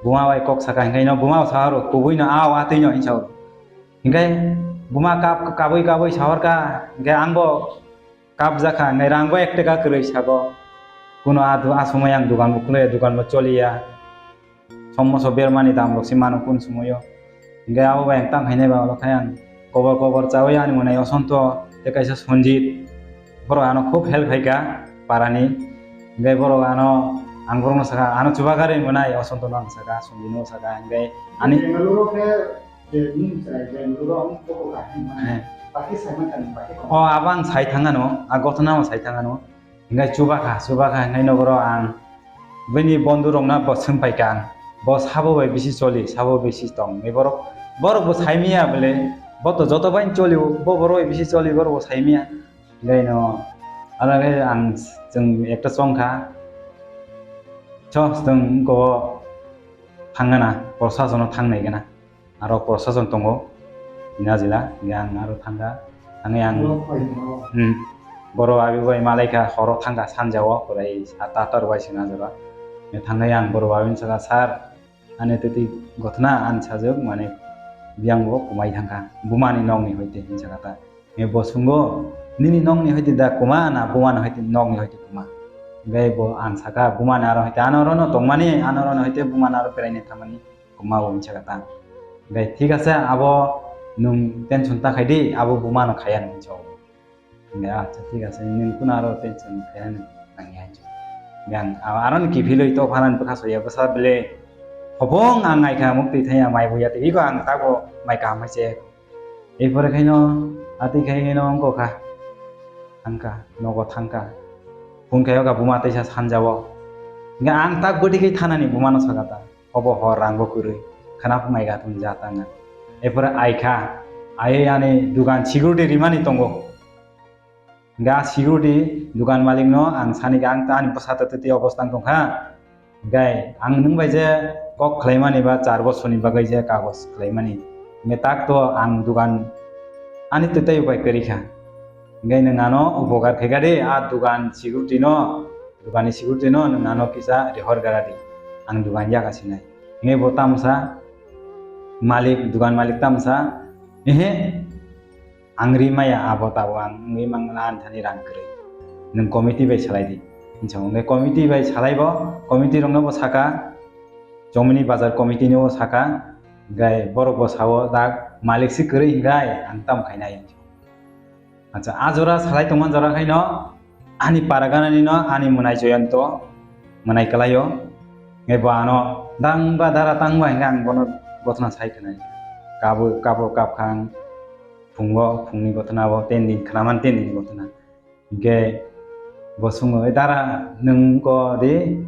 Buma bai kok saka, hinkhe no buma sa oro, kubui no, "Ao, atwi no," hinwi sa oro. Hinkhe buma kap, kabui kabui sa orkha, hinkhe ang bo kapjakha, hinkhe rang bo ek taka kwrwi sago. Kuno a du-, a somoi ang dugan bo khulaiya, dugan bo choliya. Somoso bermani dam rok se mano kun sumoyo. Hinkhe abo bai ang tang khainai ba, olo khai ang kobor kobor chawi ani mwnai Osonto tei kaisa Sanjit. Borok ano khub help khaika parani. Hinkhe borok ano, ang borokno saka, ano chubagarwi mwnai Osonto no ang saka, Sanjit no saka. Hinkhe ani Bangalore khe je nini chwrai Bangalore ang koko kahini mane. He. Baki sai man kani, baki kok. O, abo ang sai thangano, a gotona o sai thangano. Hinkhe chubakha, chubakha hinkhe nogoro ang bini bondhu rokno bo swngpaikha ang, "Bo sabo bai bisi choli, sabo bisi tong?" Hinwi borok, borok bo saimanya bole, "Bo to joto bai choli, bo borok bai bisi choli," borok bo saimanya. Hinkhe no, alage ang, chwng ekta chongkha, "Cho, chwng wngkha o thangana, prosasono thangnai gana." Aro prosason tongo, hwnwi ajila, hingke ang aro thangkha, thangwi ang, hmm, borok abi bai malaikha, horo thangkha sanjao, pura sat atta rok bai se najora. Hingke thangwi ang borok abini saka, "Sir, ani twtwi gothna ani sajwk, mane, biyang bo kwmai thangkha, bumani nokni hoite," hinwi saka ta. Hingke bo swngo, "Nini nokni hoite da kwma na bumani hoite nokni hoite kwma?" Hingke bo ang saka, "Bumani aro hoite ano orono tongmani, ano orono hoite bumani aro beraina thangmani." Kwma bo hinwi saka ta. Hingke, "Thik ase, abo nwng tension ta khai di, abo buma no khaya," hinwi sa o. Hingke, "Acha, thik ase, nwng kunu aro tension khaya nangya," hinwi sa o. Hingke ang aro, aroni kiphilwi to phanani bwkha soya bwsa bele hopong ang naikha, muktwi thaya mai buya twi iko ang tago mai kaham hai se. Erpore khaino, atwi khai khaino wngkha, thangkha, nogo thangkha. Phone khayo kha buma teisa sanjao. Hingke ang tak bwtwi khai thanani bumano saka ta. Obo hor rang bo kwrwi, khwna phunai ga thung ja tanga. Erpore ai kha, ai ani dugan security rimani tongo. Hingke a security dugan malik no ang sani khe, "Ang ta ani bwsa ta twi obostang tong kha. Hingke ang nwng bai je kok khlaimani ba char bosorni bagwi je kagoj khlaimani. Hingke tak to ang dugan ani twtwi bai kwrwi kha. Hingke nwng ano upokar khe kha di, a dugan security no, dugan ni security no nwng ano kisa rihor gara di. Ang dugan yaga sinai." Hingke bo tamsa malik, dugan malik tamsa, "Ehe, ang ri maya abo tabo, ang ri mangla ani thani rang kwrwi. Nwng committee bai salai di," hinwi sa o. Hingke committee bai salai bo, committee rokno bo saka, Chomini bazar committee no saka, hingke borok bo sa o, "Dak malik se kwrwi hingke ang tamo khainai." Acha, a jora salai tongma jora khaino ani para ganani no ani mwnai Joyonto, mwnai kwlaio. Hingke bo ano, "Dang ba dara tang ba," hingke ang bono gothna sai khwnai. Kabo, kabo kap kha ang, phungo, phungni gothna bo, ten din khnaman ten din gothna. Hingke bo swngo, "Oi dara, nwng ko di,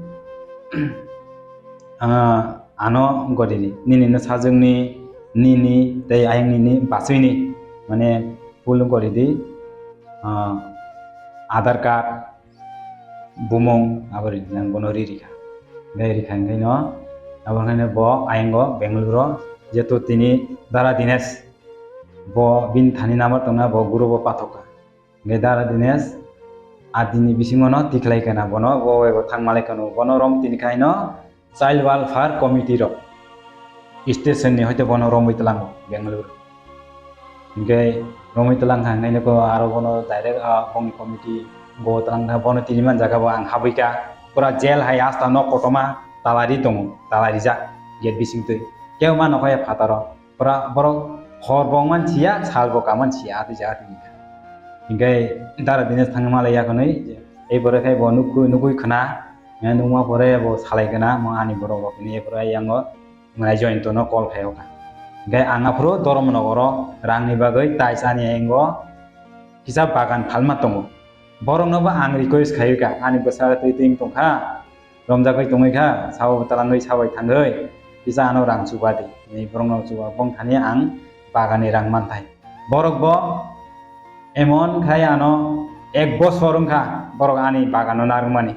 ah, ano gori di, nini no sajwkni, nini tei ayang nini bachwini, mane, full gori di, ah, Aadhaar card, bumung, abo ri, nang bono ri rikha." Hingke rikha hingke no, abo hingke bo ayang o Bangalore o, jeto tini dara Dinesh, bo bini thani number tongna, bo group o pathok kha. Hingke dara Dinesh, a dini bisingo no tikhlai kana bono, bo bai bo thang malai kano, bono rom tini khai no Child Welfare Committee rok station ni hoite bono romwi tlango Bangalore. Hingke romwi tlang kha hingke niko aro bono direct a bongni committee go tlang kha, bono tini man jaga bo ang habwi kha, pura jail hai asta nok kotorma tala ri tongo, tala rijak gate bising twi, kebo ma nokha ya phataro. Pura borok hor bo wngmani siya, sal bo kaman siya, atwi jaga twi. Hingke dara Dinesh thangwi malai yakhwnwi, ei borok khai bo nukui, nukui khna, Nai nungma pore bo salai gana mo ani borok rok ni pore yango mwnai Joyonto no call khai o kha. Hingke ang aphuru Dhormonogoro rang ni bagwi tais ani yango kisa bagan phalma tongo. Borok no bo ang request khai o kha, ani bwsa twi twi wng tong kha, romjagwi tongwi kha, sabo talangwi sabai thangwi kisa ano rang chuba di. Ni borok no chuba bong thani ang bagan ni rang man thai. Borok bo emon khai ano ek bosor wng kha borok ani bagan no narwk mani.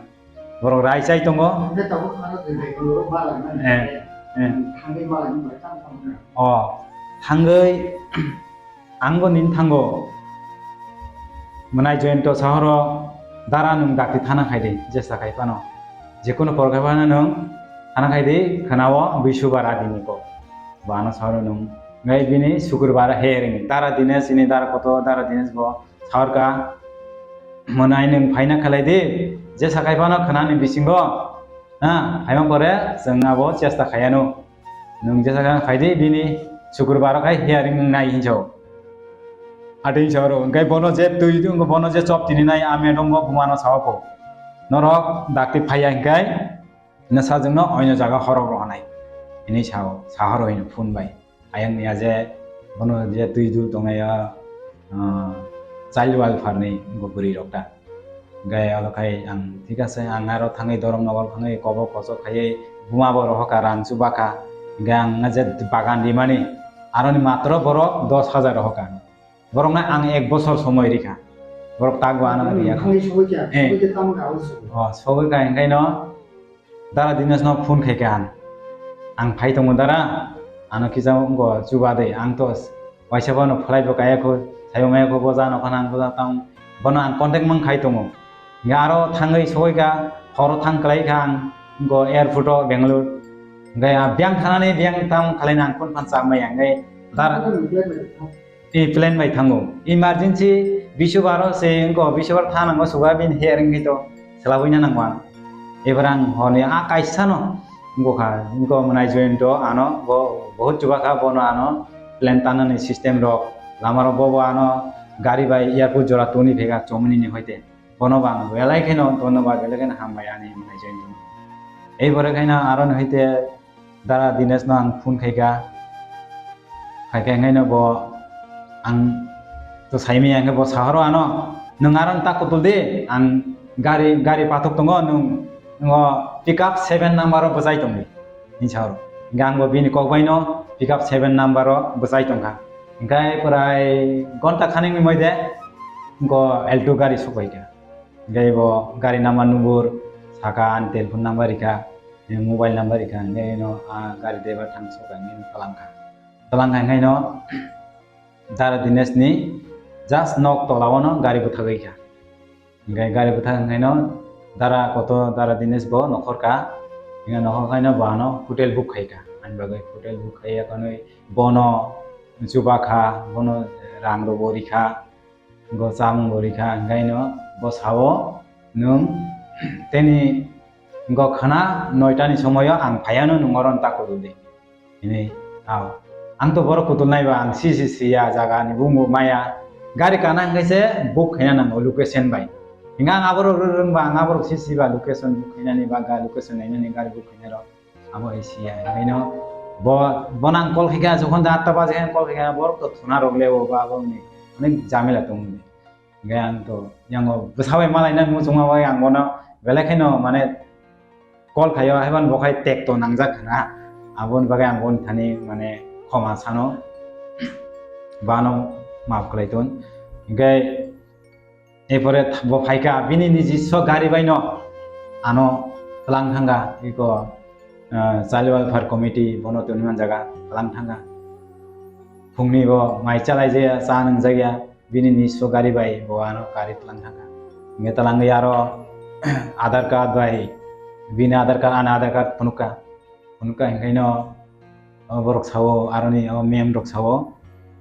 Borok rai chai tongo. Hingke tabuk ano twi bai tongo, malai mani. Eh, eh. Thangwi malai mani bai tamo tamo na. O, thangwi, ang bo nini thango. Mwnai Joyonto sahoro dara nwng dakti thana khai di, jesa khai phano. Jekunu por khai phano nwng thana khai di, khwnao Bisubara dini ko. Bo ano sahoro nwng. Ngai bini Sukurbar hearing. Dara Dinesh, ini dara koto, dara Dinesh bo. Saurka, mwnai nwng phaina khalai di, je sakai phano khwnani bisingo, ha, phaima pore chwng abo chesta khaiano. Nwng je sakai phai di, bini Sukurbar khai hearing nai hinso. Ati hinso aro, hingkai bono je twi, bono je chop tini nai, ame dongbo bumano sao pho. Norok dakti phaiya hingkai, na sajwkno oino jaga horok rohonai. Ini sao, sahoro hino phone bai. Ayang ni aje bono je twi dul tongnai o, ah, child welfare ni bo bwrwi rok ta. Gai alo khai ang thik ase, ang aro thangwi Dhoromnagar thangwi kobok kochok khaiwi buma bo rohor kha, rang chuba kha. Gai ang je bagan rimani, aro ni matro borok dos hajar rohor kha. Borok no ang ek bosor somoi rikha. Borok tak bo ano riya kha. Thangwi sogwi kha, eh, sogwi kha tamo kha o sogwi. Oh, sogwi kha, hingkai no Dara Dinesh no phone khai kha ang. Ang phai tongo dara, ano kisa wngkha chuba de, ang to waisa bono phlai bo kaya kho, sayo maya kho, boja no khana ang boja tang, bono ang contact mang khai tongo. Hingke aro thangwi sogwi kha, horo thang kwlai kha ang, wngkha airport o Bangalore. Hingke a biyang thanani biyang tang khalai nang phone phan cha maya, hingke dara. I plan bai thango. Emergency bisubaro se wngko, bisubar thanango suga bini hearing hito selawina nangwan. Ebar ang honi a kaisa no wngko kha, wngko mwnai Joyonto ano bo bohut chuba kha, bono ano plan tanani system rok, lama rok bo, bo ano gari bai airport jora toni phega chomoni ni hoite. Bono bo ang belai kheno dhonnobad, belai kheno hambai ani mwnai Joyonto. Ei bore khaino aro ni hoite Dara Dinesh no ang phone khaikha, khaikha hingkhe no bo ang to saimaya hingkhe bo sahoro ano, "Nwng aro ta kutul di, ang gari, gari pathok tongo, nwng, nwng o pickup seven number o bwchai tongdi," hinwi sahoro. Hingkhe ang bo bini kok bai no pickup seven number o bwchai tongkha. Hingkhe pwrai gonta khaningni moide wngkha Alto gari sokphaikha. Hingkhe bo gari number nubur sakha, ani telephone number rikha. Mobile number rikha, hingkhe no a gari driver thang sokha, hingkhe no twlang kha. Twlang kha hingkhe no Dara Dinesh ni just nok tola o no gari bwthagwi kha. Hingkhe gari bwthak hingkhe no Dara koto Dara Dinesh bo nokhor kha. Hingkhe nokhor kha no bo ano hotel book khai kha. Ani bagwi hotel book khai ya kanwi bono chuba kha, bono rang rogo rikha. Go chamung bo rikha, hingkhe no bo sao, "Nwng teni go khana noita ni somoio ang phaiya no nwng oro ta kutul di," hinwi. Ao. Ang to borok kutul nai ba, ang si si siya jaga ni bumung maya. Gari kana hingkhe se book khaina nango location bai. Hingkhe ang aborok rwng ba, ang aborok si si ba location book khainani ba ga location nainani gari book khainai rok. Abo hai siya, hingkhe no bo, bono ang call khaikha, jokhon da atta baje khe call khaikha, borok to thuna rok le bo ba, borok ni onek jamela tongo. Hingkhe ang to yango bwsa bai malai nang muchungma bai ang bono belai kheno mane call khaio, haiban bo khai tek to nangjak khna. Aboni bagwi ang boni thani mane khoma sano, bano maaf khlai ton. Hingkhe Erpore th-, bo phaikha, bini nijiswa gari bai no ano twlang thangkha, iko, ah, child welfare committee bono toni man jaga twlang thangkha. Phungni bo mai chalai jaya, cha nwngjak ya, bini nijiswa gari bai bo ano gari twlang thangkha. Hingkhe twlangwi aro Aadhaar card bai, bini Aadhaar card, ani Aadhaar card phunukha. Phunukha hingkhe no, o borok sao, aroni o ma'am rok sao,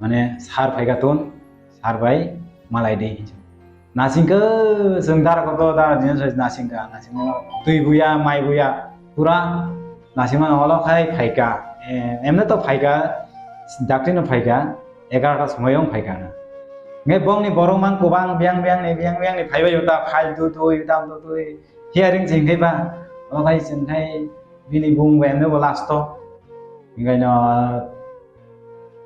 mane sir phaikha tun, sir bai malai di hinwi. Nasingkhe chwng dara koto dara jini sai nasingkha, nasingma twi buya, mai buya, pura nasingma olo khai phaikha. Eh, emne to phaikha, dakti no phaikha, egarota somoio phaikha na. Nge bongni borok mang kubang biyang biyang ni, biyang biyang ni phaibai uta, phai tu tui, tam tu tui, hearing ching khe ba, Omo khai chwng khai bini bung bai no bo last o. Hingaino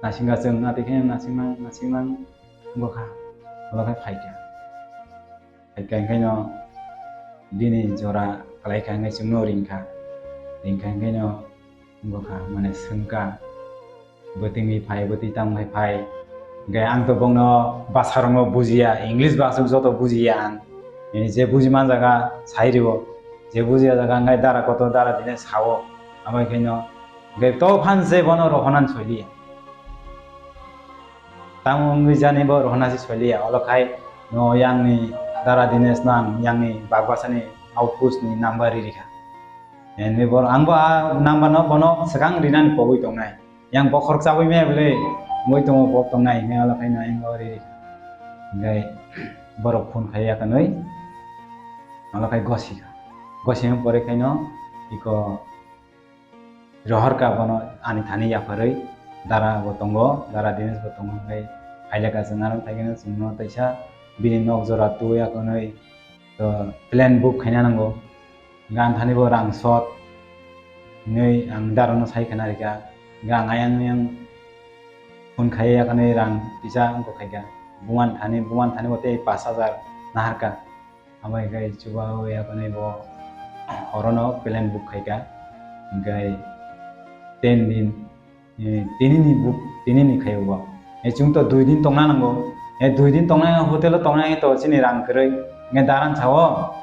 nasinga chwng ati khe nasingmang nasingmang wngkha. Omo khai phaikha. Phaikha hingaino bini jora kalaikha hingai chwngno ringkha. Ringkha hingaino wngkha mane swngkha. Bwtwngwi phai, bwtwi tangwi phai. Hwnkhe ang to bongno bwsarokno bujiya, English bwsarok joto bujiya ang. Eh, je buji man jaga sai rwo, je bujiya jaga hwnkhe dara kotor dara dine sao. Abo khaino hwnkhe to phan se bono rohorna soiliya. Tamo wngwi jani bo rohorna se soiliya. Olo khai no yangni dara dine snan yangni bagbasani outpost ni number ri rikha. Enni bor ang bo a number no bono swkang rinani pogwi tongnai. Yang bokhorok chabwi maya bwle, moi tongo pok tongnai hinwi alo khaino yang ori. Hingkai borok phone khai ya kanwi, alo khai gosi kha. Gosi wng pore khaino iko rohor ka bono ani thani yapharwi dara bo tongo, dara Dinesh bo tongo, hingkai phailaka chwng aro thaikhe chwngno teisa bini nok jora twi ya kanwi. To plan book khaina nango. Gan thani bo rang short. Hinwi ang darano sai khana rikha. Ga ang ayang yang phone khai ya kanwi rang kisa wngkha khaikha. Buman thani, buman thani bo tei pash hajar naharkha. Amai kai chuba ya kanwi bo horono plan book khaikha. Hingkai ten din Eh, tinini bu-, tinini khayo bo. Eh, chwng to dui din tongna nango. Eh, dui din tongna hotel o tongna to chini rang kwrwi. Nge daran sao.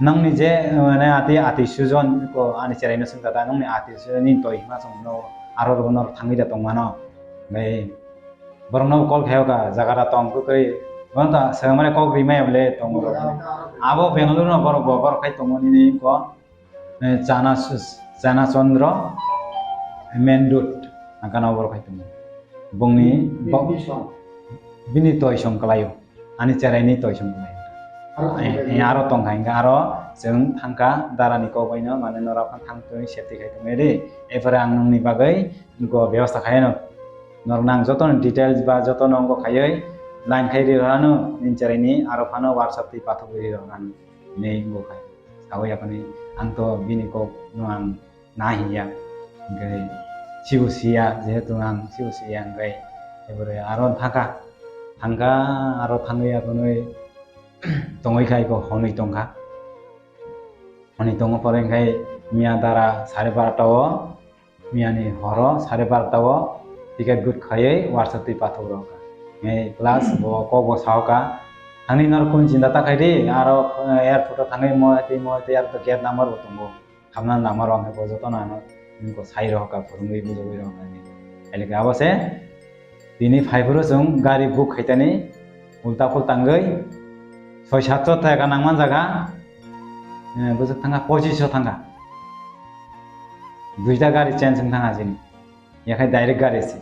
Nangni je, eh, mane ati, ati sujon ko ani cherai no sungkha ta, nangni ati sujon ni toi hima song no aro rogo no thangwi da tongmano. Bai borok no call khayo ka jaga da tong kwrwi. Bono ta swngmare kok rimaya bole tongo rok. Abo Bengaluru no borok bo, borok khai tongo nini ko. Eh, Chana, Chana Chandra, eh, main road, ang kana borok hai tongo. Bongni, bo-, bini toi song. Bini toi song kalaio, ani cherai ni toi song kalaio. Aro eh, tongkha eh, aro tongkha, hingkha aro chwng thangkha, dara ni kok bai no, mane norok phano thang twi safety khai tongmani di. Epore ang nongni bagwi go bebasta khai no. Norok nang joto ni details ba joto no go khaiwi line khai ri rano, nini cherai ni aro phano WhatsApp twi pathogwi ri rano. Hinwi wngkha. Sawi yaphani ang to bini kok no ang na hiya. Hingke sibo siya, jehetu ang sibo siya, hingke ebore aro thangkha. Thangkha aro thangwi yaphani tongwi khai ko honwi tongkha. Honwi tongma pore hingke miya dara sare barota o Miyani horo sare barta o ticket good khaiwi warsa twi pathok rok. Ngai plus bo kok bo sao ka. Thangni nor kun chinta ta khai di, aro, eh, airport o thangwi mo tei mo tei aro gate number bo tongo. Hamna number rok bo joto no ano nungko sai rok ka phurungwi bujogwi rok ka ni. Ailika abo se Tini phaiphuru chwng gari book khaitani ulta phul tangwi soi satso taka nangman jaga, eh, bwswk thangkha pochisho thangkha. Duita gari change wng thangkha chini. Yakhai direct gari se.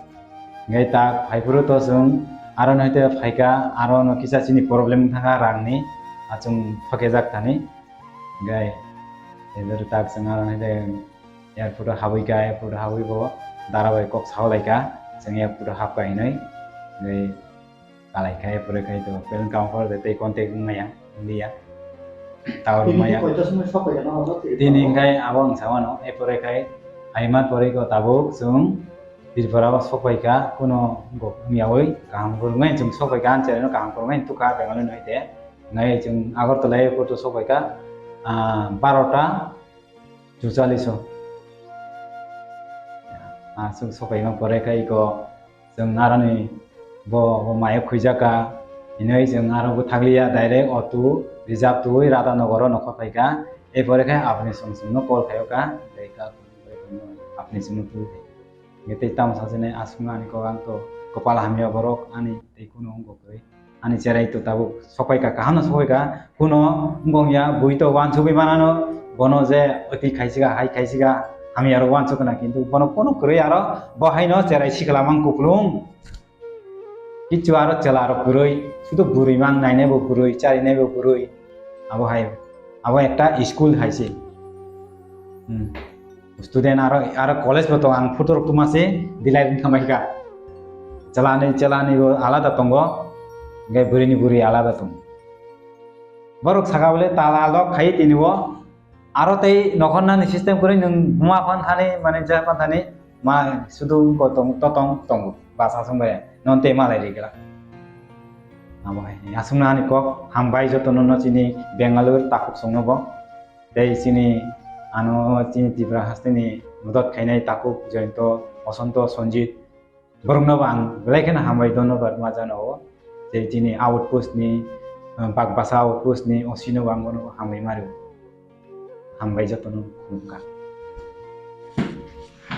Hingke tak phaiphuru to chwng aro no hite phaikha, aro no kisa chini problem wng thangkha rangni, achwng thokejak thani. Hingke ebero tak chwng aro no hite airport o habwi kha, airport o habwi bo dara bai kok sao lai kha, chwng airport o hap kha hinwi. Hingke Kalai khai, pore khai to, peleng kam kor de tei contact wng maya, wng liya. Tao rw maya. Tini koita somoi sok paikha na, tini khai abo wng sa mano, e pore khai, aima pore ko tabuk chwng Tripura o sok paikha, kuno go wng yaui, kaham kwrwngwi chwng sok paikha, ang cherai no kaham kwrwngwi tukha, Bengali no hai de. Nai chwng Agartala airport o sok paikha, ah, barota chuchallis o. Ah, chwng sok paima pore khai ko, Chwng aroni bo, bo mayo khwijaka hinwi chwng aro bwthakliya, direct auto reserve twiwi Radhanogoro nokha phaikha. Erpore khe apni chwng chwngno call khaio ka, tei ka apni chwngno twiwi phaikha. Tei tamo sajani aswkno ani kok ang to kwpal hamya borok ani tei kuno wngkha kwrwi. Ani cherai to tabuk sokpaikha, kaham no sokpaikha. Kuno wngkha ya, bui to wansugwi manano, bono je oti khaisiga, hai khaisiga, hamya rok wansukna, kintu bono kuno kwrwi aro bo haino cherai sikla mang kuplung. Kichu aro chwla rok kwrwi, sudu bwrwi mang nainai bo bwrwi, charinai bo bwrwi. Abo hai, abo ekta school hai se. Hmm. Student aro, aro college bo tongo, ang photo rok tuma se delete wng thangbai kha. Chwla ni, chwla ni bo alada tongo, hingke bwrwi ni bwrwi alada tongo. Borok saka bole tala lok khai tini bo, Aro tei nokhornani system kwrwi nwng buma phan thani, mane ja phan thani, ma sudu ko tong, totong tongo, basa song bai, non te malai ri gra. Abo hai, aswkno ani kok, hambai jotono no chini Bangalore takhuk songno bo. Tei chini ano chini Tripura hasteni modot khainai takhuk Jayanta, Basanta, Sanjit, borokno bo ang belai kheno hambai, dhonnobad ma jana o. Tei chini outpost ni, ah, Bagbasa outpost ni O C no bo ang bono hambai ma rio. Hambai jotono khulumkha.